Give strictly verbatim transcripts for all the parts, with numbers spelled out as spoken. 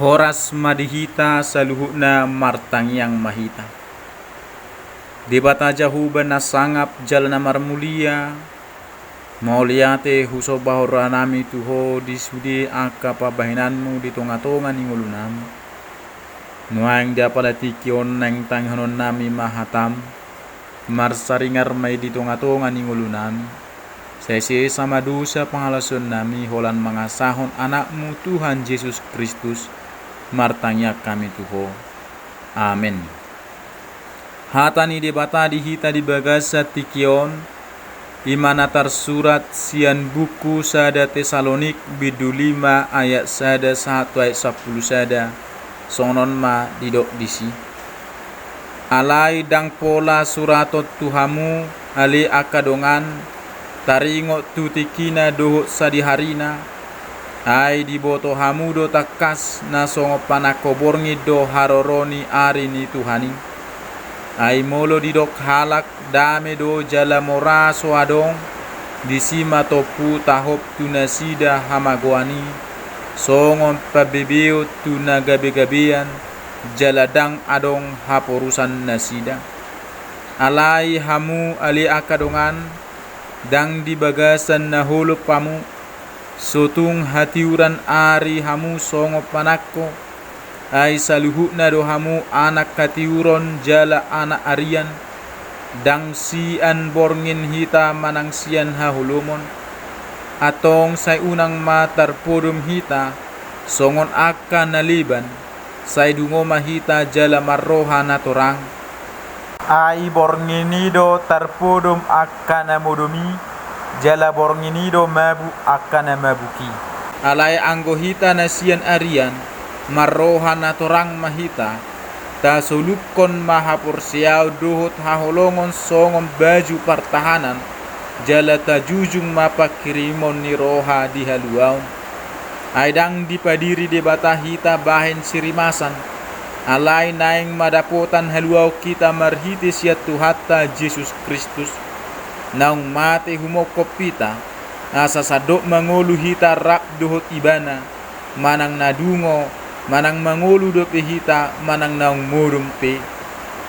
Horas ma di hita saluhutna, martangiang ma hita. Debata Jahowa na sangap jala na marmulia, mauliate husombahon rohanami tu Ho di sude angka pambahenanMu di tonga-tonga ni ngolunami. Nuaeng di apala tingki on naeng tangihononnami ma hataM, marsaringar ma i di tonga-tonga ni ngolunami. Sai sesa ma dosa pangalaosionnami holan mangasahon AnakMu Tuhan Jesus Kristus, martangiang hami tu Ho. Amen. Hata ni Debata di hita di bagasan tingki on, i ma na tarsurat sian buku sada Tesalonik bindu lima ayat sada sahat tu ayat sampulu sada, songon on ma didok disi. Alai ndang pola suraton tu hamu, ale angka dongan, taringot tu tingkina dohot sadiharina, ai diboto hamu do tangkas na songon panangko borngin do haroro ni ari ni Tuhan i. Ai molo didok halak, dame do jala mora so adong, disi ma tompu tahop tu nasida hamagoan i, songon pambebeon tu na gabe-gabean, jala ndang adong haporusan nasida. Alai hamu ale angka dongan, ndang di bagasan na holop hamu, so tung hatiuran ari hamu songon panangko, ai saluhutna do hamu anak hatiuron jala anak arian, ndang sian borngin hita manang sian haholomon. Antong sai unang ma tarpodom hita songon angka na leban, sai dungo ma hita jala marroha na torang. Ai borngin i do tarpodom angka na modom i, jala borngin i do mabuk angka na mabuk i. Alai anggo hita na sian arian, marroha na torang ma hita, tasolukkon ma haporseaon dohot haholongon songon baju partahanan, jala tajujung ma pangkirimon ni roha di haluaon. Ai ndang dipadiri Debata hita bahen sirimasan, alai naeng ma dapotan haluaon hita marhite sian Tuhanta Jesus Kristus, naung mate humongkop hita, asa sandok mangolu hita rap dohot Ibana, manang na dungo, manang mangolu dope hita, manang naung modom pe.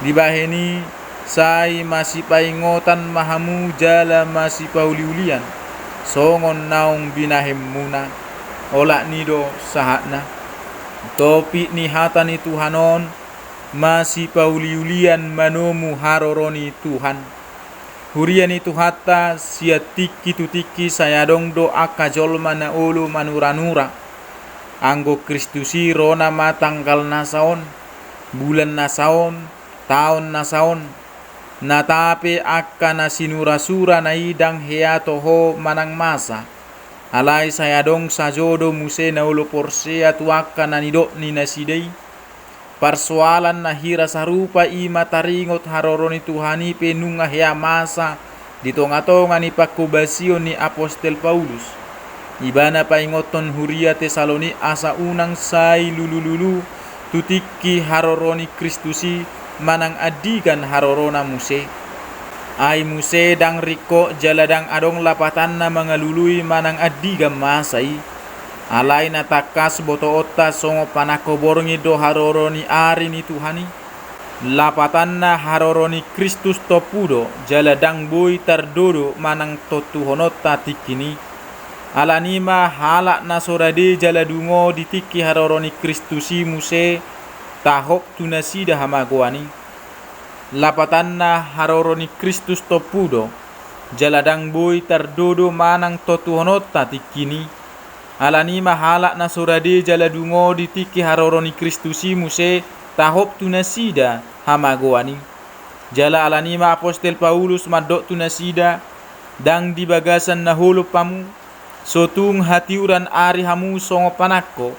Dibahen i, sai masipaingotan ma hamu jala masipauliulian, songon naung binahenmuna. Olat ni do sahatna. Topik ni hata ni Tuhan on, masipauliulian manomu haroro ni Tuhan. Huria ni Tuhanta, sian tingki tu tingki sai adong do angka jolma na olo manuranura. Anggo Kristus i rona ma tanggal na saon, bulan na saon, taon na saon. Nata pe angka na sinurasura na i ndang hea toho manang masa. Alai sai adong sajo do muse na olo porsea tu angka na nidok ni nasida i. Parsoalan na hira sarupa i ma taringot haroro ni Tuhan i pe nunga hea masa di tonga-tonga ni panghobasion ni apostel Paulus. Ibana paingothon huria Tesalonik asa unang sai lulu-lulu tu tingki haroro ni Kristus i manang andigan harorona muse. Ai muse ndang ringkot jala ndang adong lapatanna mangalului manang andigan masa i. Alai na tangkas botoonta songon panangko borngin do haroro ni ari ni Tuhan i. Lapatanna haroro ni Kristus tompu do, jala ndang boi tardodo manang tontuhononta tingkin i. Alani ma halak na so rade jala dungo di tingki haroro ni Kristus i muse, tahop tu nasida hamagoan i. Lapatanna haroro ni Kristus tompu do, jala ndang boi tardodo manang tontuhononta tingkin i. Alani ma halak na so rade jala dungo di tingki haroro ni Kristus i muse, tahop tu nasida hamagoan i. Jala alani ma apostel Paulus mandok tu nasida, ndang di bagasan na holop hamu, so tung hatiuran ari hamu songon panangko.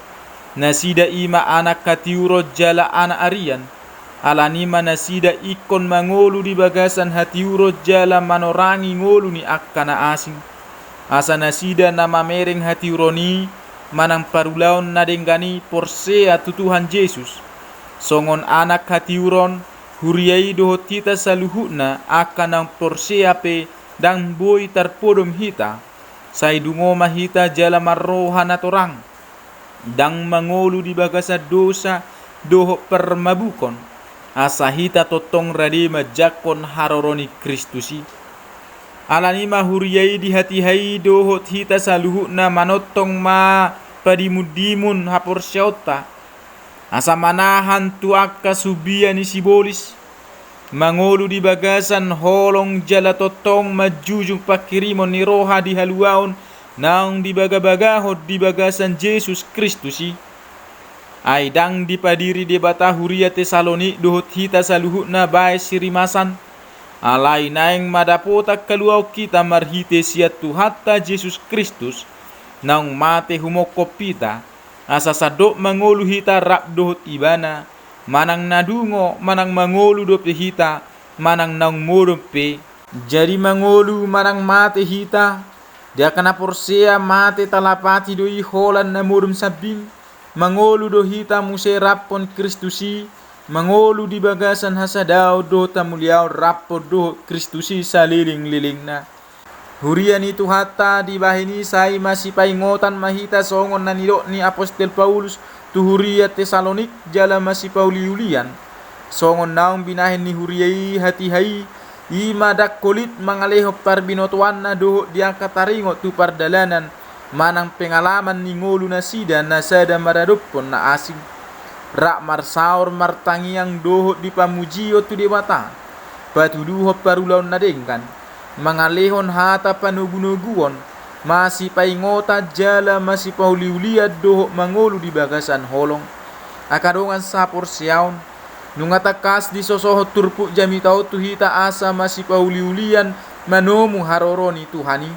Nasida i ma anak hatiuron jala anak arian. Alani ma nasida ingkon mangolu di bagasan hatiuron jala manorangi ngolu ni angka na asing. Asa nasida na mamereng hatiuron i, manang parulaon na denggan i porsea tu Tuhan Jesus. Songon anak hatiuron, huria i dohot hita saluhutna angka naung porsea pe ndang boi tarpodom hita. Sai dungo ma hita jala marroha na torang. ndang mangolu di bagasan dosa dohot parmabukon, asa hita tongtong rade manjangkon haroro ni Kristus i. Alani ma huria i di hatiha i dohot hita saluhutna manongtong ma padimundimun haporseaonta, asa manahan tu angka sumbia ni sibolis, mangolu di bagasan holong jala tongtong manjujung panghirimon ni roha di haluaon naung dibagabagahon di bagasan Jesus Kristus i. Ai ndang dipadiri Debata huria Tesalonik dohot hita saluhutna baen sirimasan, alai naeng ma dapotan haluaon hita marhite sian Tuhanta Jesus Kristus, naung mate humongkop hita, asa sandok mangolu hita rap dohot Ibana, manang na dungo, manang mangolu dope hita, manang naung modom pe. Jadi mangolu manang mate hita, di angka na porsea mate talapati do i holan na modom sambing, mangolu do hita muse raphon Kristus i, mangolu di bagasan hasadaon dohot hamuliaon raphon dohot Kristus i salelenglelengna. Huria ni Tuhanta, dibahen i sai masipaingotan ma hita songon na nidok ni apostel Paulus tu huria Tesalonik jala masipauliulian. Songon naung binahen ni huria i hatiha i, i ma ndang holit mangalehon parbinotoanna dohot di angka taringot tu pardalanan manang pengalaman ni ngolu nasida na sada maradophon na asing, rap marsaor martangiang dohot di pamujion tu Debata, patuduhon parulaon na denggan, mangalehon hata panogunoguon, masipaingotan jala masipauliulian dohot mangolu di bagasan holong. Angka dongan saporseaon, nunga tangkas disosohon turpuk jamita on tu hita asa masipauliulian manomu haroro ni Tuhan i.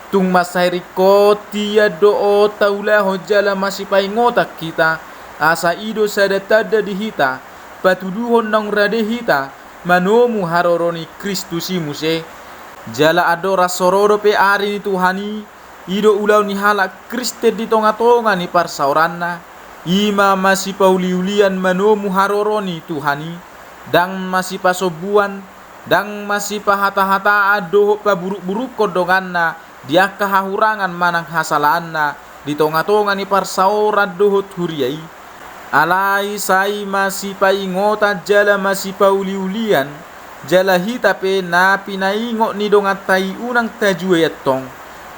Tung mansai ringkot tian do on taulahon jala masipaingotan hita, asa i do sada tanda di hita, patuduhon naung rade hita manomu haroro ni Kristus i muse. Jala andorang so ro dope ari ni Tuhan i, i do ulaon ni halak Kristen di tongatonga ni parsaoranna, i ma masipauliulian manomu haroro ni Tuhan i, ndang masipasombuan, ndang masipahatahataan dohot paburukburukkon donganna di angka hahurangan manang hasalaanna di tongatonga ni parsaoran dohot huria i. Alai sai masipaingotan jala masipauliulian, jala hita pe na pinaingot ni donganta i unang tajuai antong.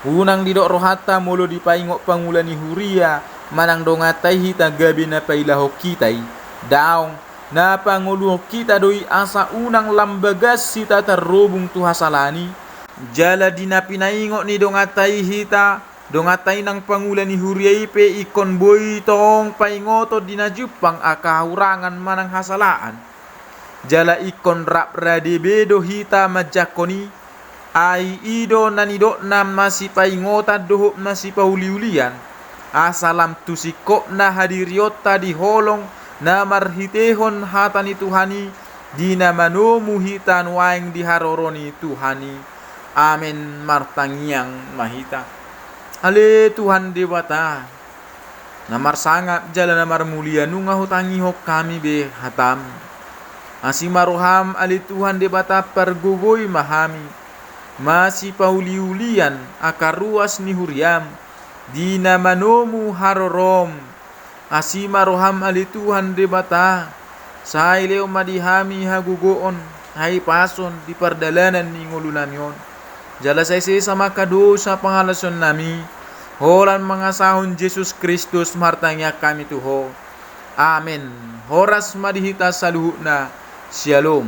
Unang didok rohanta molo dipaingot pangula ni huria manang donganta i hita gabe na pailahon hita i. Daong, na pangoluhon hita do i asa unang lam bagas hita tarrobung tu hasalaan i. Jala di na pinaingot ni donganta i hita, donganta i nang pangula ni huria i pe ingkon boi tong paingoton di na jumpang angka hahurangan manang hasalaan. Jala ingkon rap rade be do hita manjangkon i, ai i do na nidokna masipaingotan dohot masipauliulian, asa lam tu singkopna hadirionta di holong na marhitehon hata ni Tuhan i, di na manomu hita nuaeng di haroro ni Tuhan i. Amen. Martangiang ma hita. Ale Tuhan Debata, na marsangap jala na marmulia, nunga hutangihon hami be hatam. Asi ma roham ale Tuhan Debata, pargogoi ma hami, masipauliulian angka ruas ni huriam, di na manomu harorom. Asi ma roham ale Tuhan Debata, sai lehon ma di hami hagogoon, hahipason di pardalanan ni ngolunami on. Jala sai sesa ma angka dosa pangalaosionnami, holan mangasahon Jesus Kristus martangiang hami tu Ho. Amen. Horas ma di hita saluhutna. Syalom.